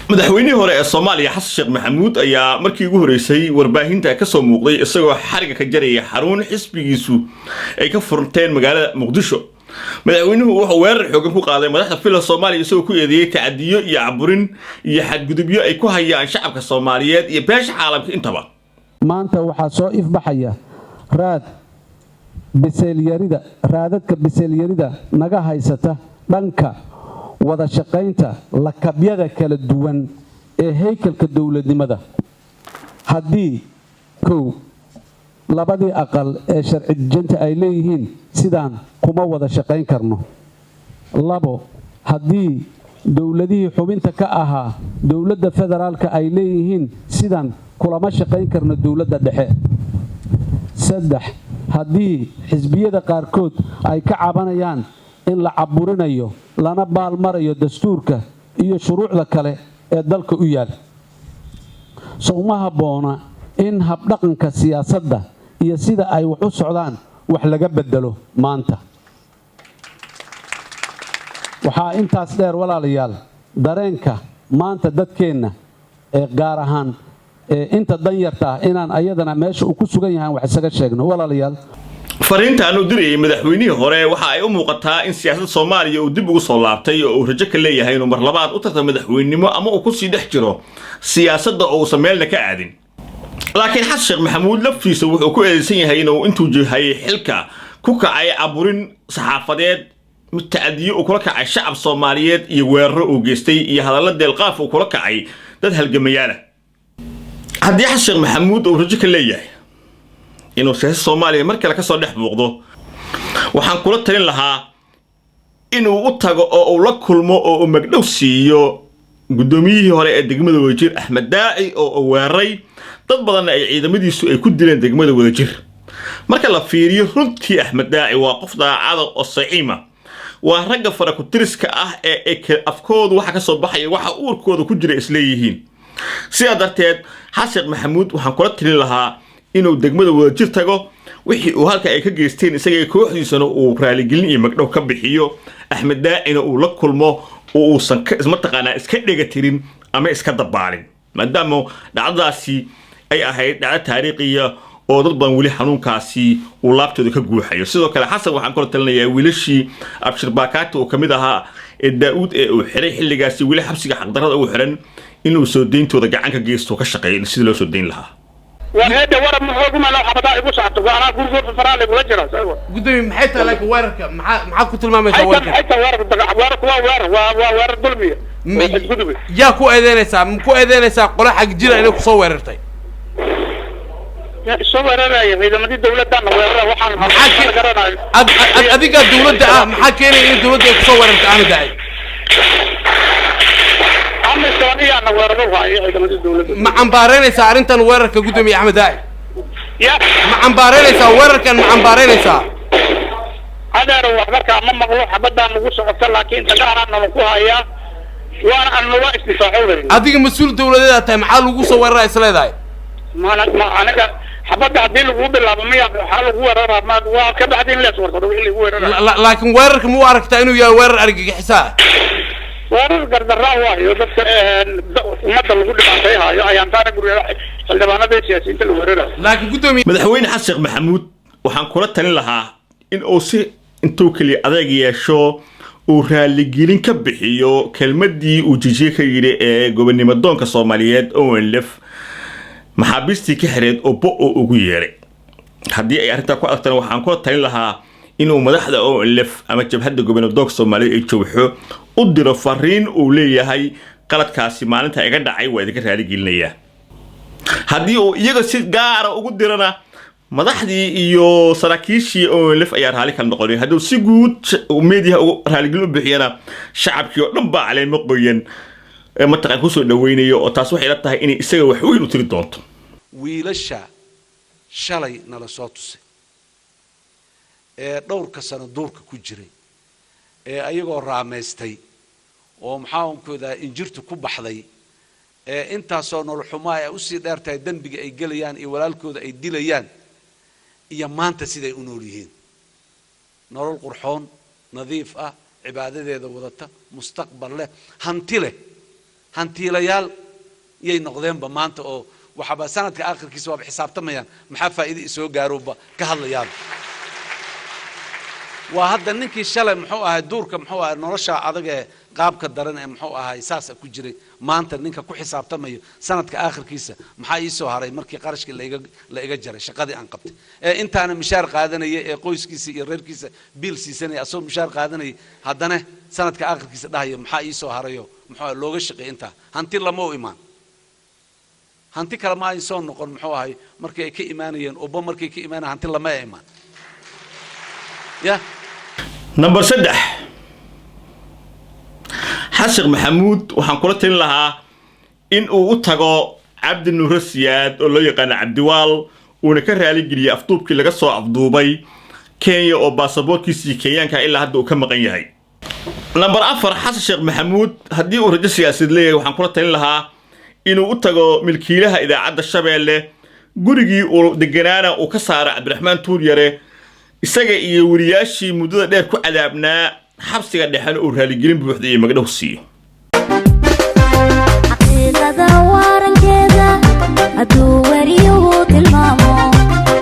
Madaxweynihii hore ee Soomaaliya, Xasan Sheekh Maxamuud, ayaa markii ugu horeysay warbaahinta kasoo muuqday isagoo xariga ka jaraya xarun xisbigiisu ay ka furteen magaalada Muqdisho. Madaxweynuhu wuxuu weerar xoogan ku qaaday madaxda Villa Soomaaliya, isagoo ku eedeeyey tacadiyo iyo caburin iyo xadgudubyo ay ku hayaan shacabka Soomaaliyeed iyo beesha caalamka intaba. Maanta waxaa soo ifbaxaya raad biseylyarida, raadadka biseylyarida naga haysata dhanka wada shaqaynta lakabyada kala duwan ee haykalka dowladnimada. Haddii kow labadii aqal ee sharci dejinta ay leeyihiin sidaan kuma wada shaqayn karno. Labo, haddii dowladihii xubinta ka ahaa dowladda federaalka ay leeyihiin sidan kulama shaqayn karno dowladda dhexe. Saddex, haddii xisbiyada qaarkood ay ka cabanayaan in la caburinayo lana baalmarayo dastuurka iyo shuruucda kale ee dalka u yaal, sowma habboona in habdhaqanka siyaasadda iyo sida ay wax u socdaan wax laga beddelo maanta? Waxaa intaas dheer, walaalayaal, dareenka maanta dadkeenna ee gaar ahaan ee inta danyarta ah inaan ayadana meesha uu ku sugan yahay wax isaga sheegno, walaalayaal. Fariintan uu dirayay madaxweynihii hore waxa ay u muuqataa in siyaasadda Soomaaliya uu dib ugu soo laabtay oo uu rajo ka leeyahay inuu mar labaad u tartamo madaxweynenimo ama uu kusii dhex jiro siyaasadda oo uusan meelna ka aadin. Laakiin Xasan Sheekh Maxamuud laftiisa wuxuu ku eedeysan yahay inuu intuu jihayay xilka ku kacay caburin saxaafadeed, mid tacadiyo uu kula kacay shacab Soomaaliyeed iyo weeraro uu geystay iyo hadallo deelqaaf uu kula kacay dad halgamayaala. Haddii Xasan Sheekh Maxamuud uu rajo ka leeyahay inuu siyaasadda Soomaaliya mar kale kasoo dhex muuqdo, waxaan kula talin lahaa inuu u tago oo uu la kulmo oo uu magdhow siiyo guddoomiyihii hore ee degmada Wadajir, Axmed Daaci, oo uu weeraray, dad badanna ay ciidamadiisu ay ku dileen degmada Wadajir. Marka la fiiriyo runtii, Axmed Daaci waa qof daacada oo saciima, waa ragga farakutiriska ah ee afkoodu waxa ka soo baxaya waxa uurkooda ku jira isleeyihiin. Sidaa darteed, Xasan Sheekh Maxamuud waxaan kula talin lahaa inuu degmada Wadajir tago, wixii uu halka ay ka geysteen isaga kooxdiisana uu raaligelin iyo magdhow ka bixiyo, Axmed Daacina uu la kulmo oo uusan mataqaanaa iska dhega tirin ama iska dabaalin, maadaama dhacdadaasi ay ahayd dhacdo taariikhiya oo dad badan weli xanuunkaasi uu laabtooda ka guuxayo. Sidoo kale, Xasan waxaan kula talinayaa wiilashii Abshir Baakaati uu ka mid ahaa ee Daa-uud ee uu xiray xilligaasi, weli xabsiga xaqdarrada ugu xiran, inuu soo deyntooda gacan ka geysto, ka shaqeeyo sidii loo soo deyn lahaa. War heede, warab muxuu ugu malo xabadaa igu socoto, anaa gurigood faraa lagula jira. Gudoomiye, maxay tahay laakiin weerarka maxaa ku tilmaamaysaa weerarka? Maxay tahay weerarka? Weerarku waa weerar, waa weerar dulmiya oo xadgudub. Yaa ku eedeynaysaa? Ma ku eedeynaysaa qolo xag jira inay kusoo weerartay? Yaa isoo weeraraya? Ciidamadii dawladdaana weerara, waxaan Maxaa garanayo. Adigaa dawladda ah, maxaa keenaya in dawladda ay kusoo weerartay Axmed Daaci? AMISOM iyaana weeraro waayo ciidamadii dawladda. Ma cambaareynaysaa arrintan weerarka, gudoomiye Axmed Daaci? Ya. Ma cambaareynaysaa weerarkan? Ma cambaareynaysaa? Adeero, wax markaa ma maqlo, xabadaan nagu socota, laakiin dagaalaa nala ku hayaa, waana anna waa isdifaacownayna. Adiga mas-uul dawladeed aad tahay, maxaa lagu soo weeraraa is leedahay? Mana ma aniga xabadda haddii lagu bilaabo miya waxaa lagu weeraraa? Ma waa ka bacdi in lees warsado wixii lagu weerarayo. Laakiin weerarka ma u aragtaa inuu yahay weerar argagixiso ah? Weerar gardaraa waayo, dadka ummadda lagu dhibaatayhayo ayaan taana gurya xildhibaanada siyaasiyiinta la weerarayo. Laakiin gudoomiye Madaxweyne Xasan Sheekh Maxamuud waxaan kula talin lahaa in uu si intuu keliya adeeg yeesho uu raaligelin ka bixiyo kelmaddii uu Jijiye ka yidhi ee gobonimo doonka Soomaaliyeed ONLF maxaabiistii ka xireed oo bo-o ugu yeeray. Haddii ay arrintaa ku adagtana, waxaan kula talin lahaa inuu madaxda ONLF ama jabhadda gobonimo doonka Soomaaliyeed ay jowxo u diro fariin uu leeyahay: "Qaladkaasi maalinta iga dhacay waa idinka raaligelinayaa." Haddii uu iyaga si gaara ugu dirana, madaxdii iyo saraakiishii ONLF ayaa raali kala noqonay. Hadduu si guud meediyaha ugu raaligelin u bixiyana, shacabkii oo dhan baa caleemo qoyan ee mataqaan kusoo dhaweynayo, oo taas waxay la tahay inay isaga wax weyn u tiri doonto. Wiilasha shalay nala soo tusay ee dhowrka sano duurka ku jiray ee ayagoo raamaystay oo maxaanku daa injirtu ku baxday ee intaasoo nolol xumaa ay usii dheer tahay, dembiga ay gelayaan iyo walaalkooda ay dilayaan, iyo maanta siday u nool yihiin, nolol qurxoon, nadiif ah, cibaadadeeda wadata, mustaqbal leh, hanti leh. Hantiilayaal yay noqdeenba maanta, oo waxaaba sanadka aakhirkiisa waaba xisaabtamayaan, maxaa faa'iido isoo gaarooba ka hadlayaan. Waa hadda ninkii shalay, muxuu ahay, duurka, muxuu ahay, nolosha adag ee qaabka daran ee, muxuu ahay, saasa ku jiray, maanta ninka ku xisaabtamayo sanadka aakhirkiisa maxaa ii soo haray markii qarashkii la iga jaray shaqadii aan qabtay, ee intaana mishaar qaadanaya, ee qoyskiisa iyo reerkiisa biil siisanaya asagoo mishaar qaadanaya, haddana sanadka aakhirkiisa dhahaya maxaa ii soo harayo, muxuu ahay, looga shaqeey intaa. Hanti lama u imaan, hanti kale ma ay soo noqon. Muxuu ahay, markii ay ka imaanayeen uba, markay ka imaanayeen hanti lama ay imaan ya. Number 3, Xasan Maxamuud waxaan kula talin lahaa in uu u tago Cabdi Nuuro Siyaad oo loo yaqaano Cabdiwaal, uuna ka raaligeliyey afduubkii laga soo afduubay Kenya oo baasaboorkiisii Kenyaanka ilaa hadda uu ka maqan yahay. Number 4, Xasan Sheekh Maxamuud haddii uu rajo siyaasadeed leeyahay, waxaan kula talin lahaa inuu u tago milkiilaha Idaacadda Shabeelle, gurigii uu deganaana uu ka saara Cabdiraxmaan Tuuryare, isaga iyo weriyaashii muddada dheer ku cadaabnaa xabsiga dhexena uu raaligelin buuxda iyo magdhow siiyo. Xaqiiqada warankeeda hadduu weriyuhu tilmaamo,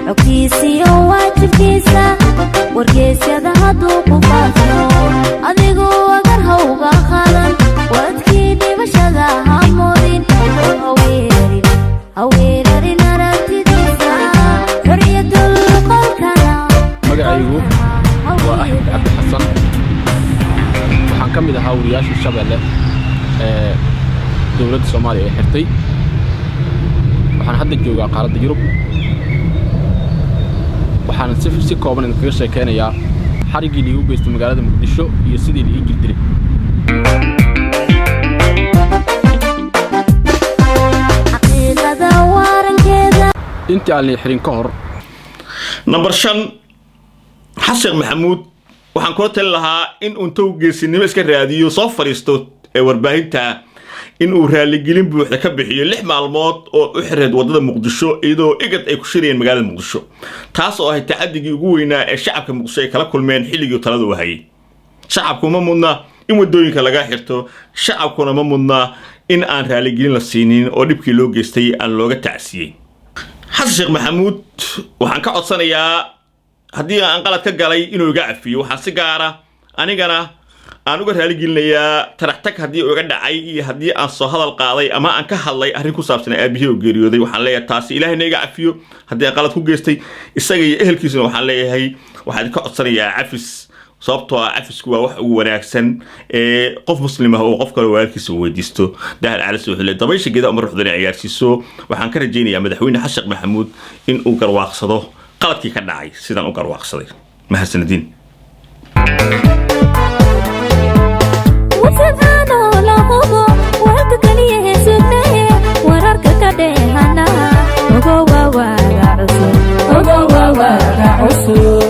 xogtiisiyo waajibkiisa wargeysyada hadduu ku faafiyo, adigu agar hawga qaadan, wadkii dhibashada ha moodin, haweerarin aragtidiisa xoriyadul qolkana. Magacaygu waa Axmed Cabdi Xasan. Waxaan ka mid ahaa wariyaashii Shabeelle ee dowladda Soomaaliya ay xirtay. Waxaan hadda joogaa qaaradda Yurub. Waxaan si kooban idinkaga sheekaynayaa xariggii liigu geystay magaalada Muqdisho iyo sidii la ii jirdilay. Xaqiiqada warankeeda. Intii aan la xirin ka hor. Number 5, Xasan Maxamuud waxaan kula talin lahaa in uu intuu geesinimo iska raadiyo soo fadhiisto ee warbaahinta, in uu raaligelin buuxda ka bixiyo 6 maalmood oo u xireed waddada Muqdisho, iyadoo IGAD ay ku shirayeen magaalada Muqdisho, taas oo ahayd tacadigii ugu weynaa ee shacabka Muqdisho ay kala kulmeen xilligii talada uu hayay. Shacabku ma mudna in waddooyinka laga xirto, shacabkuna ma mudna in aan raaligelin la siinin oo dhibkii loo geystay aan looga tacsiyey. Xasan Sheekh Maxamuud waxaan ka codsanayaa haddii aan qalad ka galay inuu iga cafiyo. Waxaan si gaara anigana aan uga raaligelinayaa taraxtag haddii uu iga dhacay iyo haddii aan soo hadal qaaday ama aan ka hadlay arrin ku saabsan aabihii oo geeriyooday. Waxaan leeyahay taasi Ilaahayna iga cafiyo haddii aan qalad ku geystay isaga iyo ehelkiisuna. Waxaan leeyahay waxaan ka codsanayaa cafis, sababtoo ah cafisku waa wax ugu wanaagsan ee qof muslim ah oo qof kale walaalkiisa weydiisto. Dahal Calis wuxuu leeyahay dabaysha geeda uma ruuxdan ciyaarsiiso. Waxaan ka rajaynayaa Madaxweyne Xasan Maxamuud in uu garwaaqsado qaladkii ka dhacay sidaan u garwaaqsaday. Mahadsanediin. Wasaqaano la hubo warka kaliya ee sugnaye, wararka ka dheehana ogowa waaga cusub, ogowa waaga cusub.